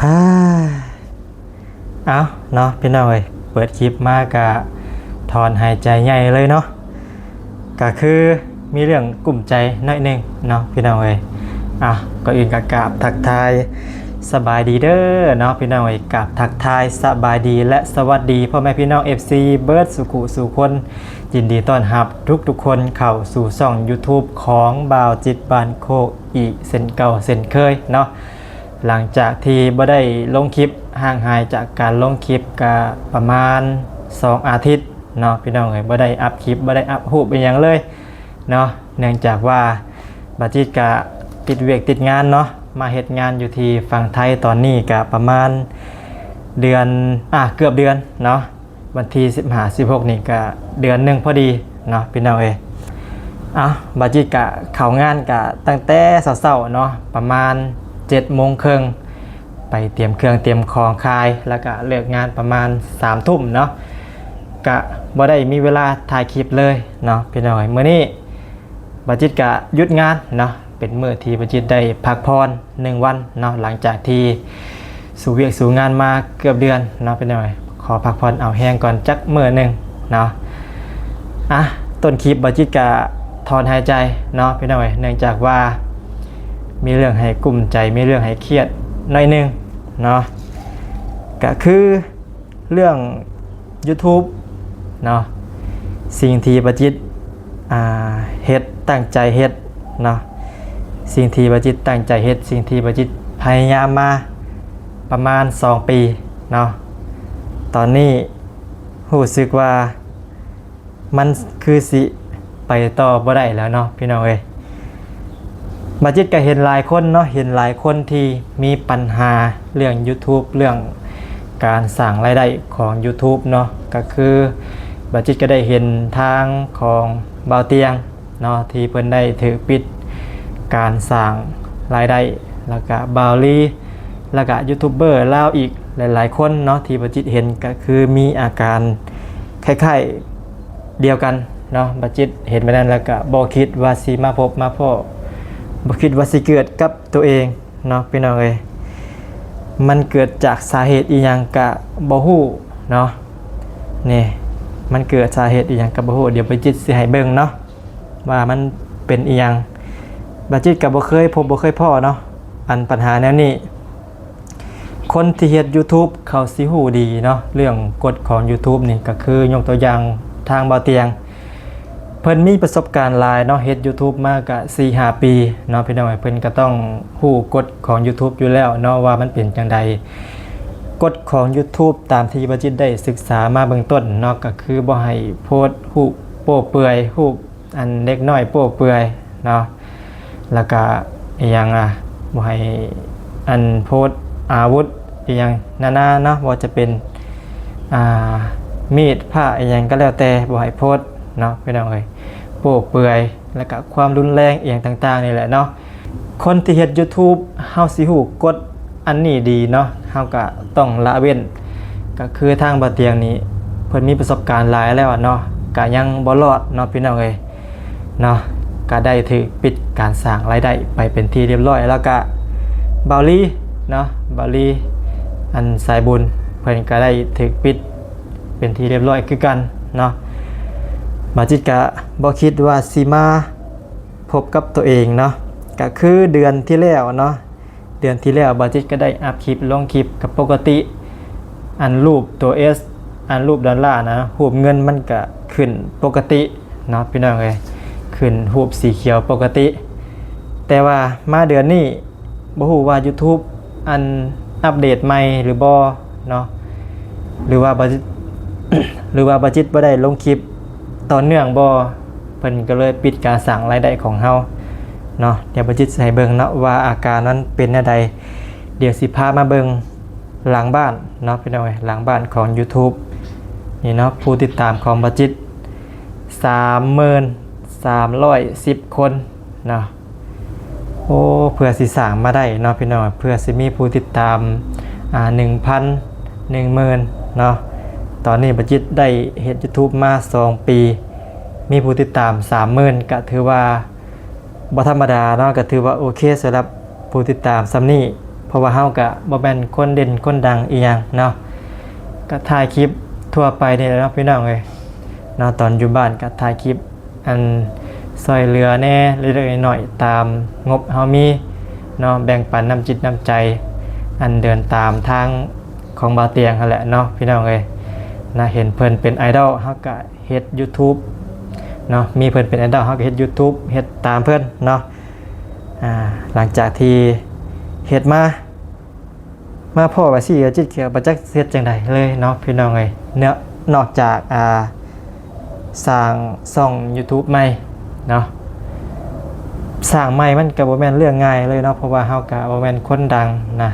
ອາ ເອົາເນາະ ພີ່ນ້ອງເອີຍ ເປີດຄລິບມາກະຖອນຫາຍໃຈໃຫຍ່ເລີຍເນາະ ກະຄືມີເລື່ອງກຸ້ມໃຈໜ້ອຍໜຶ່ງເນາະ ພີ່ນ້ອງເອີຍ. ອ່ະ ກ່ອນອື່ນກະກາບທັກທາຍສະບາຍດີເດີເນາະ ພີ່ນ້ອງເອີຍ. ກາບທັກທາຍສະບາຍດີ ແລະ ສະຫວັດດີພໍ່ແມ່ພີ່ນ້ອງ ເອັຟຊີ ເບິດສູ່ຜູ້ສູ່ຄົນ. ຍິນດີຕ້ອນຮັບທຸກໆຄົນເຂົ້າສູ່ຊ່ອງ YouTube ຂອງບ່າວຈິດບ້ານໂຄກອີກເຊັ່ນເກົ່າເຊັ່ນເຄີຍເນາະ. ຫຼັງຈາກທີ່ບໍ່ໄດ້ລົງຄລິບ ຫ່າງຫາຍຈາກການລົງຄລິບກະປະມານສອງອາທິດເນາະ ພີ່ນ້ອງເອີຍ. ບໍ່ໄດ້ອັບຄລິບ ບໍ່ໄດ້ອັບຮູບອີ່ຫຍັງເລີຍເນາະ ເນື່ອງຈາກວ່າບ່າວຈິດກະຕິດວຽກຕິດງານເນາະ ມາເຮັດງານຢູ່ທີ່ຝັ່ງໄທ. ຕອນນີ້ກະປະມານເດືອນ ອ່າ ເກືອບເດືອນເນາະ ວັນທີສິບຫ້າ ສິບຫົກນີ້ກະເດືອນໜຶ່ງພໍດີເນາະ ພີ່ນ້ອງເອີຍ. ເອົາ ບ່າວຈິດກະເຂົ້າງານກະຕັ້ງແຕ່ເຊົ້າໆເນາະ ປະມານເຈັດໂມງເຄິ່ງ ໄປຕຽມເຄື່ອງຕຽມຂອງຂາຍ ແລ້ວກະເລີກງານປະມານສາມທຸ່ມເນາະ ກະບໍ່ໄດ້ມີເວລາຖ່າຍຄລິບເລີຍເນາະ ພີ່ນ້ອງເອີຍ. ມື້ນີ້ບ່າວຈິດກະຢຸດງານເນາະ ເປັນມື້ທີ່ບ່າວຈິດໄດ້ພັກຜ່ອນໜຶ່ງວັນເນາະ ຫຼັງຈາກທີ່ສູ້ວຽກສູ້ງານມາເກືອບເດືອນເນາະ ພີ່ນ້ອງເອີຍ. ຂໍພັກຜ່ອນເອົາແຮງກ່ອນຈັກມື້ໜຶ່ງເນາະ. ອ່ະ ຕົ້ນຄລິບບ່າວຈິດກະຖອນຫາຍໃຈເນາະ ພີ່ນ້ອງເອີຍ ເນື່ອງຈາກວ່າມີເລື່ອງໃຫ້ກຸ້ມໃຈ ມີເລື່ອງໃຫ້ຄຽດໜ້ອຍໜຶ່ງເນາະ ກະຄື ເລື່ອງ YouTube ເນາະ ສິ່ງທີ່ບ່າວຈິດ ອ່າ ເຮັດ ຕັ້ງໃຈເຮັດເນາະ ສິ່ງທີ່ບ່າວຈິດຕັ້ງໃຈເຮັດ ສິ່ງທີ່ບ່າວຈິດພະຍາຍາມມາປະມານສອງປີເນາະ ຕອນນີ້ຮູ້ສຶກວ່າ ມັນຄືຊິໄປຕໍ່ບໍ່ໄດ້ແລ້ວເນາະ ພີ່ນ້ອງເອີຍ. ບ່າວຈິດກະເຫັນຫຼາຍຄົນເນາະ ເຫັນຫຼາຍຄົນທີ່ມີປັນຫາເລື່ອງ YouTube ເລື່ອງການສ້າງລາຍໄດ້ຂອງ YouTube ເນາະ ກະຄືບ່າວຈິດກະໄດ້ເຫັນທາງຂອງບ່າວຕຽງເນາະ ທີ່ເພິ່ນໄດ້ຖືກປິດການສ້າງລາຍໄດ້ ແລ້ວກະບ່າວລີ ແລ້ວກະຢູທູບເບີລາວອີກຫຼາຍໆຄົນເນາະ ທີ່ບ່າວຈິດເຫັນກະຄືມີອາການຄ້າຍໆ ດຽວກັນເນາະ. ບ່າວຈິດເຫັນແບບນັ້ນແລ້ວກະບໍ່ຄິດວ່າຊິມາພົບມາພໍ້ ບໍ່ຄິດວ່າຊິເກີດກັບໂຕເອງເນາະ ພີ່ນ້ອງເອີຍ. ມັນເກີດຈາກສາເຫດອີ່ຫຍັງກະບໍ່ຮູ້ເນາະ ນີ້ ມັນເກີດສາເຫດອີ່ຫຍັງກະບໍ່ຮູ້. ດຽວບ່າວຈິດຊິໃຫ້ເບິ່ງເນາະ ວ່າມັນເປັນອີ່ຫຍັງ. ບ່າວຈິດກະບໍ່ເຄີຍພົບບໍ່ເຄີຍພໍ້ເນາະ ອັນປັນຫາແນວນີ້. ຄົນທີ່ເຮັດຢູທູບເຂົາຊິຮູ້ດີເນາະ ເລື່ອງກົດຂອງຢູທູບນີ້ ກະຄືຍົກຕົວຢ່າງທາງບ່າວຕຽງ ເພິ່ນມີປະສົບການຫຼາຍເນາະ ເຮັດຢູທູບມາກະສີ່ຫ້າປີເນາະ ພີ່ນ້ອງເອີຍ. ເພິ່ນກະຕ້ອງຮູ້ກົດຂອງຢູທູບຢູ່ແລ້ວເນາະ ວ່າມັນເປັນຈັ່ງໃດ. ກົດຂອງຢູທູບຕາມທີ່ບ່າວຈິດໄດ້ສຶກສາມາເບື້ອງຕົ້ນເນາະ ກະຄືບໍ່ໃຫ້ໂພສຮູບໂປ້ເປືອຍ ຮູບ ອັນເດັກນ້ອຍໂປ້ເປືອຍເນາະ ແລ້ວກະອີ່ຫຍັງອະ ບໍ່ໃຫ້ອັນໂພສອາວຸດອີ່ຫຍັງນານາເນາະ ບໍ່ວ່າຈະເປັນ ອ່າ ມີດ ພ້າ ອີ່ຫຍັງກະແລ້ວແຕ່ ບໍ່ໃຫ້ໂພສເນາະ ພີ່ນ້ອງເອີຍ. ໂປ້ເປືອຍ ແລ້ວກະຄວາມຮຸນແຮງອີ່ຫຍັງຕ່າງໆນີ້ແຫຼະເນາະ. ຄົນທີ່ເຮັດຢູທູບ ເຮົາຊິຮູ້ກົດອັນນີ້ດີເນາະ ເຮົາກະຕ້ອງລະເວັ້ນ. ກະຄືທາງບ່າວຕຽງນີ້ ເພິ່ນມີປະສົບການຫຼາຍແລ້ວເນາະ ກະຍັງບໍ່ລອດເນາະ ພີ່ນ້ອງເອີຍເນາະ. ກະໄດ້ຖືກປິດການສ້າງລາຍໄດ້ໄປເປັນທີ່ຮຽບຮ້ອຍ ແລ້ວກະບ່າວລີເນາະ ບ່າວລີ ອັນສາຍບຸນ ເພິ່ນກະໄດ້ຖືກປິດເປັນທີ່ຮຽບຮ້ອຍຄືກັນເນາະ. ບ່າວຈິດກະບໍ່ຄິດວ່າຊິມາ ພົບກັບໂຕເອງເນາະ ກະຄືເດືອນທີ່ແລ້ວເນາະ ເດືອນທີ່ແລ້ວບ່າວຈິດກະໄດ້ອັບຄລິບລົງຄລິບກະປົກກະຕິ ອັນຮູບໂຕເອັສ ອັນຮູບດອນລານະ ຮູບເງິນມັນກະຂຶ້ນປົກກະຕິເນາະ ພີ່ນ້ອງເອີຍ ຂຶ້ນຮູບສີຂຽວປົກກະຕິ. ແຕ່ວ່າມາເດືອນນີ້ ບໍ່ຮູ້ວ່າຢູທູບອັນອັບເດດໃໝ່ຫຼືບໍ່ເນາະ ຫຼືວ່າບ່າວຈິດ ຫຼືວ່າບ່າວຈິດບໍ່ໄດ້ລົງຄລິບຕໍ່ເນື່ອງບໍ່ ເພິ່ນກະເລີຍປິດການສ້າງລາຍໄດ້ຂອງເຮົາເນາະ. ດຽວບ່າວຈິດຊິໃຫ້ເບິ່ງເນາະວ່າອາການມັນເປັນແນວໃດ. ດຽວຊິພາມາເບິ່ງຫຼັງບ້ານເນາະ ພີ່ນ້ອງເອີຍ ຫຼັງບ້ານຂອງຢູທູບນີ້ເນາະ. ຜູ້ຕິດຕາມຂອງບ່າວຈິດ ສາມໝື່ນສາມຮ້ອຍສິບຄົນເນາະ. ໂອ້ ເພື່ອຊິສ້າງມາໄດ້ເນາະ ພີ່ນ້ອງ ເພື່ອຊິມີຜູ້ຕິດຕາມ ອ່າ ໜຶ່ງພັນ ໜຶ່ງໝື່ນເນາະ. ຕອນນີ້ບ່າວຈິດໄດ້ເຮັດຢູທູບມາສອງປີ ມີຜູ້ຕິດຕາມສາມໝື່ນ ກະຖືວ່າບໍ່ທຳມະດາເນາະ ກະຖືວ່າໂອເຄ ສຳລັບຜູ້ຕິດຕາມສ່ຳນີ້ ເພາະວ່າເຮົາກະບໍ່ແມ່ນຄົນເດັ່ນຄົນດັງອີ່ຫຍັງເນາະ ກະຖ່າຍຄລິບທົ່ວໄປນີ້ແຫຼະເນາະ ພີ່ນ້ອງເອີຍເນາະ. ຕອນຢູ່ບ້ານກະຖ່າຍຄລິບ ອັນຊ່ອຍເຫຼືອແດ່ເລັກໆນ້ອຍໆ ຕາມງົບເຮົາມີເນາະ ແບ່ງປັນນ້ຳຈິດນ້ຳໃຈ ອັນເດີນຕາມທາງຂອງບ່າວຕຽງຫັ້ນແຫຼະເນາະ ພີ່ນ້ອງເອີຍນະ. ເຫັນເພິ່ນເປັນໄອດອລ ເຮົາກະເຮັດຢູທູບເນາະ ມີເພິ່ນເປັນໄອດອລ ເຮົາກະເຮັດຢູທູບ ເຮັດຕາມເພິ່ນເນາະ. ອາ ຫຼັງຈາກທີ່ເຮັດມາ ມາພໍ້ວ່າຊິເຮັດ ຈິດກະບໍ່ຈັກເຮັດຈັ່ງໃດເລີຍເນາະ ພີ່ນ້ອງເອີຍເນາະ. ນອກຈາກ ອາ ສ້າງຊ່ອງຢູທູບໃໝ່ເນາະ ສ້າງໃໝ່ມັນກະບໍ່ແມ່ນເລື່ອງງ່າຍເລີຍເນາະ ເພາະວ່າເຮົາກະບໍ່ແມ່ນຄົນດັງນະ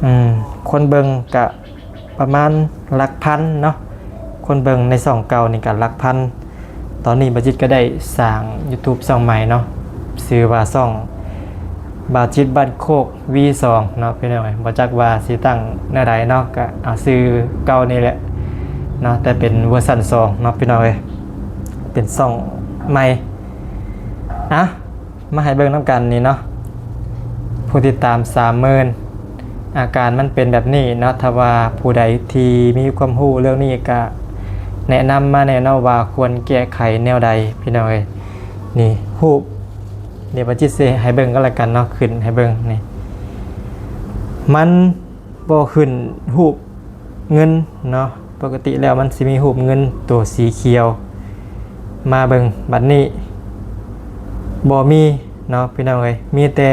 ອືມ ຄົນເບິ່ງກະປະມານຫຼັກພັນເນາະ ຄົນເບິ່ງໃນຊ່ອງເກົ່ານີ້ກະຫຼັກພັນ. ຕອນນີ້ບ່າວຈິດກະໄດ້ສ້າງຢູທູບຊ່ອງໃໝ່ເນາະ ຊື່ວ່າຊ່ອງບ່າວຈິດບ້ານໂຄກ ວີສອງເນາະ ພີ່ນ້ອງເອີຍ. ບໍ່ຈັກວ່າຊິຕັ້ງແນວໃດເນາະ ກະເອົາຊື່ເກົ່ານີ້ແຫຼະເນາະ ແຕ່ເປັນເວີຊັນສອງເນາະ ພີ່ນ້ອງເອີຍ ເປັນຊ່ອງໃໝ່. ອະ ມາໃຫ້ເບິ່ງນຳກັນນີ້ເນາະ ຜູ້ຕິດຕາມສາມໝື່ນ ອາການມັນເປັນແບບນີ້ເນາະ. ຖ້າວ່າຜູ້ໃດທີ່ມີຄວາມຮູ້ເລື່ອງນີ້ກະແນະນຳມາແດ່ເນາະ ວ່າຄວນແກ້ໄຂແນວໃດ ພີ່ນ້ອງເອີຍ. ນີ້ຮູບ ດຽວບ່າວຈິດຊິໃຫ້ເບິ່ງກັນລະກັນເນາະ ຂຶ້ນໃຫ້ເບິ່ງນີ້ ມັນບໍ່ຂຶ້ນຮູບເງິນເນາະ. ປົກກະຕິແລ້ວມັນຊິມີຮູບເງິນໂຕສີຂຽວ ມາເບິ່ງບັດນີ້ບໍ່ມີເນາະ ພີ່ນ້ອງເອີຍ ມີແຕ່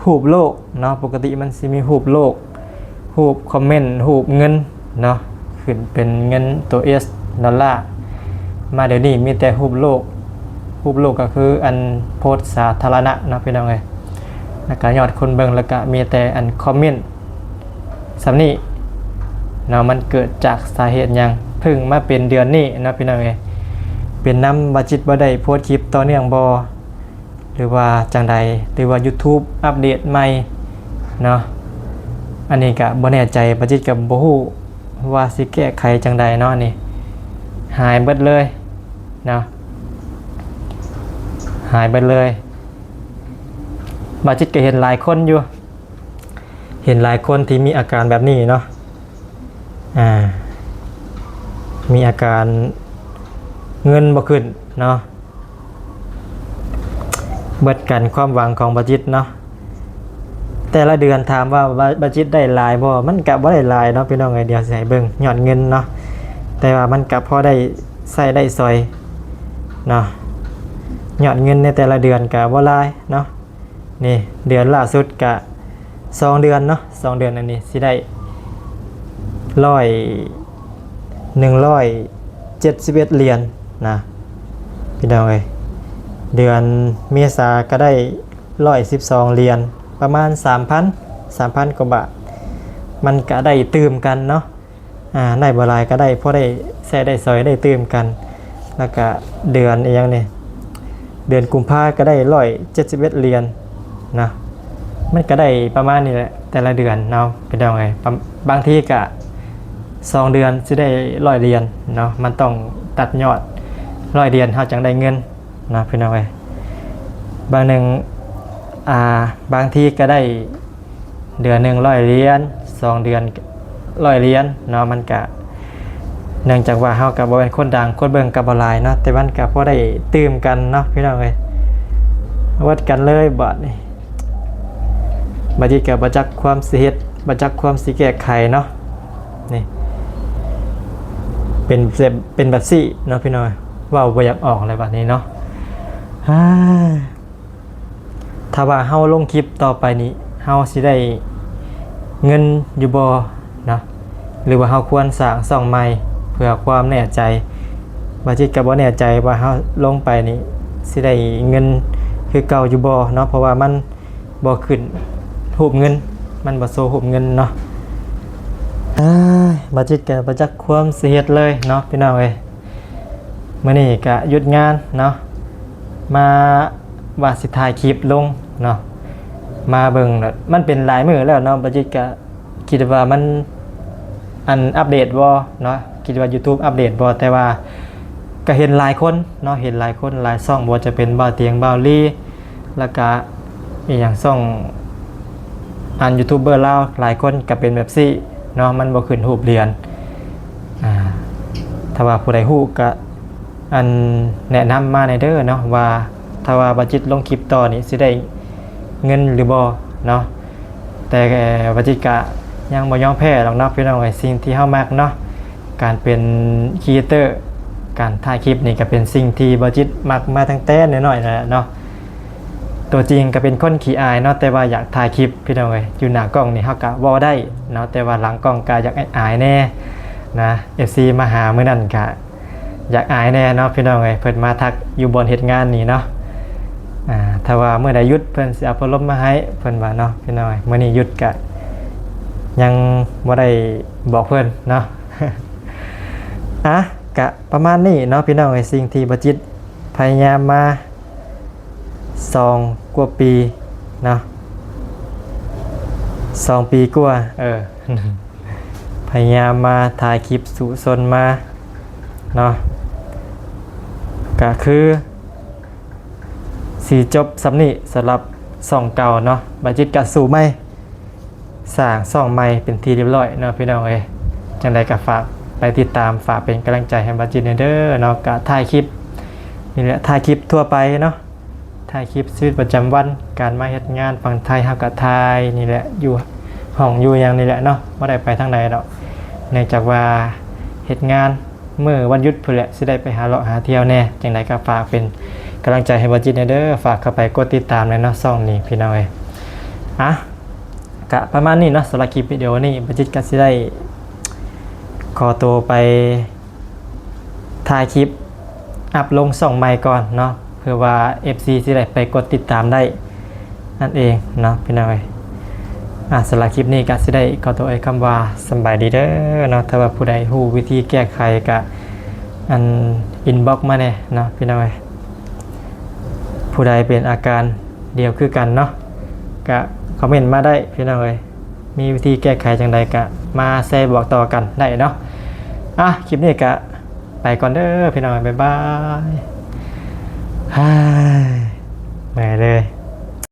ຮູບໂລກເນາະ. ປົກກະຕິມັນຊິມີຮູບໂລກ ຮູບຄອມເມັນ ຮູບເງິນເນາະ ຂຶ້ນເປັນເງິນໂຕເອສ ດອນລາ. ມາດຽວນີ້ມີແຕ່ຮູບໂລກ ຮູບໂລກກະຄືອັນໂພສສາທາລະນະເນາະ ພີ່ນ້ອງເອີຍ ແລ້ວກະຍອດຄົນເບິ່ງ ແລ້ວກະມີແຕ່ອັນຄອມເມັນສ່ຳນີ້ເນາະ. ມັນເກີດຈາກສາເຫດຫຍັງ? ເພິ່ງມາເປັນເດືອນນີ້ເນາະ ພີ່ນ້ອງເອີຍ ເປັນນຳບ່າວຈິດບໍ່ໄດ້ໂພສຄລິບຕໍ່ເນື່ອງບໍ່ ຫຼືວ່າຈັ່ງໃດ ຫຼືວ່າຢູທູບອັບເດດໃໝ່ເນາະ. ອັນນີ້ກະບໍ່ແນ່ໃຈ ບ່າວຈິດກະບໍ່ຮູ້ວ່າຊິແກ້ໄຂຈັ່ງໃດເນາະ. ອັນນີ້ຫາຍເບິດເລີຍເນາະ ຫາຍເບິດເລີຍ. ບ່າວຈິດກະເຫັນຫຼາຍຄົນຢູ່ ເຫັນຫຼາຍຄົນທີ່ມີອາການແບບນີ້ເນາະ ອາ ມີອາການເງິນບໍ່ຂຶ້ນເນາະ. ເບິດກັນຄວາມຫວັງຂອງບ່າວຈິດເນາະ. ແຕ່ລະເດືອນຖາມວ່າບ່າວຈິດໄດ້ຫຼາຍບໍ່? ມັນກະບໍ່ໄດ້ຫຼາຍເນາະ ພີ່ນ້ອງເອີຍ. ດຽວຊິໃຫ້ເບິ່ງຍອດເງິນເນາະ ແຕ່ວ່າມັນກະພໍໄດ້ໃຊ້ໄດ້ສອຍເນາະ. ຍອດເງິນໃນແຕ່ລະເດືອນກະບໍ່ຫຼາຍເນາະ. ນີ້ເດືອນລ່າສຸດກະສອງເດືອນເນາະ ສອງເດືອນອັນນີ້ຊິໄດ້ຮ້ອຍ ໜຶ່ງຮ້ອຍເຈັດສິບເອັດຫຼຽນນະ ພີ່ນ້ອງເອີຍ. ເດືອນເມສາກະໄດ້ຮ້ອຍສິບສອງຫຼຽນ ປະມານສາມພັນ ສາມພັນກວ່າບາດ. ມັນກະໄດ້ຕື່ມກັນເນາະ ອາ ໄດ້ບໍ່ຫຼາຍກະໄດ້ ພໍໄດ້ໃຊ້ໄດ້ສອຍໄດ້ຕື່ມກັນ. ແລ້ວກະເດືອນອີ່ຫຍັງນີ້ ເດືອນກຸມພາກະໄດ້ຮ້ອຍເຈັດສິບເອັດຫຼຽນນະ ມັນກະໄດ້ປະມານນີ້ແຫຼະ ແຕ່ລະເດືອນເນາະ ພີ່ນ້ອງເອີຍ. ບາງທີກະສອງເດືອນຊິໄດ້ຮ້ອຍຫຼຽນເນາະ ມັນຕ້ອງຕັດຍອດຮ້ອຍຫຼຽນເຮົາຈັ່ງໄດ້ເງິນເນາະ ພີ່ນ້ອງເອີຍ. ບາງໜຶ່ງ ອາ ບາງທີກະໄດ້ ເດືອນໜຶ່ງຮ້ອຍຫຼຽນ ສອງເດືອນຮ້ອຍຫຼຽນເນາະ. ມັນກະ ເນື່ອງຈາກວ່າເຮົາກະບໍ່ແມ່ນຄົນດັງ ຄົນເບິ່ງກະບໍ່ຫຼາຍເນາະ ແຕ່ມັນກະພໍໄດ້ຕື່ມກັນເນາະ ພີ່ນ້ອງເອີຍ. ເວີດກັນເລີຍບາດນີ້ ບາດນີ້ກະບໍ່ຈັກຄວາມຊິເຮັດ ບໍ່ຈັກຄວາມຊິແກ້ໄຂເນາະ. ນີ້ ເປັນແບບ ເປັນແບບຊີ້ເນາະ ພີ່ນ້ອງເອີຍ. ເວົ້າບໍ່ຢາກອອກເລີຍບາດນີ້ເນາະ. ຖ້າວ່າເຮົາລົງຄລິບຕໍ່ໄປນີ້ ເຮົາຊິໄດ້ເງິນຢູ່ບໍ່ເນາະ ຫຼືວ່າເຮົາຄວນສ້າງຊ່ອງໃໝ່ເພື່ອຄວາມແນ່ໃຈ? ບາຈິດກະບໍ່ແນ່ໃຈວ່າເຮົາລົງໄປນີ້ຊິໄດ້ເງິນຄືເກົ່າຢູ່ບໍ່ເນາະ ເພາະວ່າມັນບໍ່ຂຶ້ນຮູບເງິນ ມັນບໍ່ໂຊຮູບເງິນເນາະ. ບາຈິດກະບໍ່ຈັກຄວາມຊິເຮັດເລີຍເນາະ ພີ່ນ້ອງເອີຍ. ມື້ນີ້ກະຢຸດງານເນາະ ມາວ່າຊິຖ່າຍຄລິບລົງເນາະ ມາເບິ່ງແລ້ວ ມັນເປັນຫຼາຍມື້ແລ້ວເນາະ. ບາຈິດກະຄິດວ່າມັນ ອັນ ອັບເດດບໍ່ເນາະ ຄິດວ່າຢູທູບອັບເດດບໍ່ ແຕ່ວ່າກະເຫັນຫຼາຍຄົນເນາະ ເຫັນຫຼາຍຄົນຫຼາຍຊ່ອງ ບໍ່ວ່າຈະເປັນບ່າວຕຽງ ບ່າວລີ ແລ້ວກະອີ່ຫຍັງ ຊ່ອງ ອັນຢູທູບເບີລາວຫຼາຍຄົນກໍເປັນແບບຊີ້ເນາະ ມັນບໍ່ຂຶ້ນຮູບຫຼຽນ. ອ່າ ຖ້າວ່າຜູ້ໃດຮູ້ກໍອັນແນະນຳມາແດ່ເດີເນາະ ວ່າຖ້າວ່າບ່າວຈິດລົງຄລິບຕໍ່ນີ້ຊິໄດ້ເງິນຫຼືບໍ່ເນາະ. ແຕ່ບ່າວຈິດກະຍັງບໍ່ຍອມແພ້ດອກເນາະ ພີ່ນ້ອງເອີຍ. ສິ່ງທີ່ເຮົາມັກເນາະ ການເປັນຄຣີເອເຕີ ການຖ່າຍຄລິບນີ້ກໍເປັນສິ່ງທີ່ບ່າວຈິດມັກມາຕັ້ງແຕ່ນ້ອຍໆນັ້ນແຫຼະເນາະ. ຕົວຈິງກໍເປັນຄົນຂີ້ອາຍເນາະ ແຕ່ວ່າຢາກຖ່າຍຄລິບ ພີ່ນ້ອງເອີຍ. ຢູ່ໜ້າກ້ອງນີ້ເຮົາກໍເວົ້າໄດ້ເນາະ ແຕ່ວ່າຫຼັງກ້ອງກໍຢາກອາຍໆແດ່ນະ. ເອັຟຊີມາຫາມື້ນັ້ນກໍຢາກອາຍແດ່ເນາະ ພີ່ນ້ອງເອີຍ. ເພິ່ນມາທັກຢູ່ບ່ອນເຮັດງານນີ້ເນາະ. ອ່າ ຖ້າວ່າມື້ໃດຢຸດເພິ່ນຊິເອົາພັດລົມມາໃຫ້ ເພິ່ນວ່າເນາະ ພີ່ນ້ອງເອີຍ. ມື້ນີ້ຢຸດກະຍັງບໍ່ໄດ້ບອກເພິ່ນເນາະ. ອ່ະ ກະປະມານນີ້ເນາະ ພີ່ນ້ອງເອີຍ. ສິ່ງທີ່ບ່າວຈິດພະຍາຍາມມາສອງກວ່າປີເນາະ ສອງປີກວ່າ ເອີ ພະຍາຍາມມາຖ່າຍຄລິບສູ້ຊົນມາເນາະ ກະຄືຊິຈົບສ່ຳນີ້ສຳລັບຊ່ອງເກົ່າເນາະ. ບ່າວຈິດກະສູ້ໃໝ່ ສ້າງຊ່ອງໃໝ່ເປັນທີ່ຮຽບຮ້ອຍເນາະ ພີ່ນ້ອງເອີຍ. ຈັ່ງໃດກໍຝາກໄປຕິດຕາມ ຝາກເປັນກຳລັງໃຈໃຫ້ບ່າວຈິດແດ່ເດີເນາະ. ກະຖ່າຍຄລິບນີ້ແຫຼະ ຖ່າຍຄລິບທົ່ວໄປເນາະ ຖ່າຍຄລິບຊີວິດປະຈຳວັນ ການມາເຮັດງານຝັ່ງໄທ ເຮົາກໍຖ່າຍນີ້ແຫຼະ ຢູ່ຫ້ອງຢູ່ຫຍັງນີ້ແຫຼະເນາະ ບໍ່ໄດ້ໄປທາງໃດດອກ ເນື່ອງຈາກວ່າເຮັດງານ ມື້ວັນຢຸດພຸ້ນແຫຼະ ຊິໄດ້ໄປຫາເລາະຫາທ່ຽວແດ່. ຈັ່ງໃດກໍຝາກເປັນກຳລັງໃຈໃຫ້ບ່າວຈິດແດ່ເດີ ຝາກເຂົ້າໄປກົດຕິດຕາມແດ່ເນາະ ຊ່ອງນີ້ ພີ່ນ້ອງເອີຍ. ອ່ະ ກະປະມານນີ້ເນາະ ສຳລັບຄລິບວິດີໂອນີ້ ບ່າວຈິດກໍຊິໄດ້ຂໍໂຕໄປຖ່າຍຄລິບອັບລົງຊ່ອງໃໝ່ກ່ອນເນາະ ເພື່ອວ່າເອັຟຊີຊິໄດ້ໄປກົດຕິດຕາມໄດ້ ນັ້ນເອງເນາະ ພີ່ນ້ອງເອີຍ. ອ່າ ສຳລັບຄລິບນີ້ກໍຊິໄດ້ຂໍຕົວເອີ່ຍຄຳວ່າສຳບາຍດີເດີເນາະ. ຖ້າວ່າຜູ້ໃດຮູ້ວິທີແກ້ໄຂກໍ ອັນ ອິນບັອກມາແດ່ເນາະ ພີ່ນ້ອງເອີຍ. ຜູ້ໃດເປັນອາການດຽວຄືກັນເນາະ ກໍຄອມເມັນມາໄດ້ ພີ່ນ້ອງເອີຍ. ມີວິທີແກ້ໄຂຈັ່ງໃດກໍມາແຊບອກຕໍ່ກັນໄດ້ເນາະ. ອ່ະ ຄລິບນີ້ກໍໄປກ່ອນເດີ ພີ່ນ້ອງເອີຍ ບາຍບາຍ. ເມື່ອຍເລີຍ.